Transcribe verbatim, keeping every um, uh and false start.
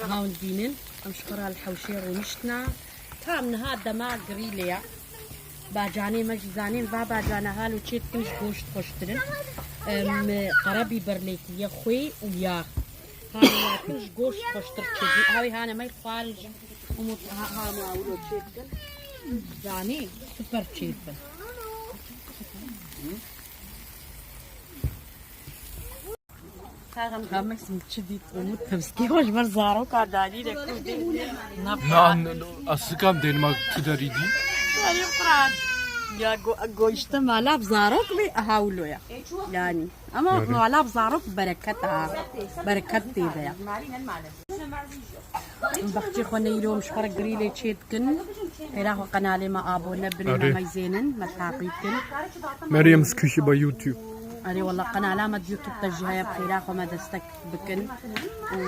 Hawn dînin, em ji xwe re li hewşê rûniştina. Tam niha dema grîlê ye. Bacanê me jî zanên, va bacana halo çê dikin ji goşt xweştirin. Em, qerebîber lê kiriye, xwê û yağ. Halo nakin ji goşt xweştir çêdî. Hawê hane me xwarin ji umut ha ha ma wilo çê dikin. Zanî, super çê dikin. Xemik çi dît û min tevskê xwe ji ber zaroka danî de kurdî. Na, no, no, ez sikam dênma tu derî dî. Erê Quran. Ya go, goşte mala bi zarok bê, aha wilo ya. Yani. Ama mala bi zarok bereket ha. Bereket tê de ya. Baxçê xwe neyro em ji xwe re grîlê çê dikin. Xêra xwe qenalê me abone bin, me meyzênin, me taqî bikin. Meryem's Küche bei YouTube. Erê wala qenala me di YouTube de jî heye, bi xêra xwe me destek bikin. Û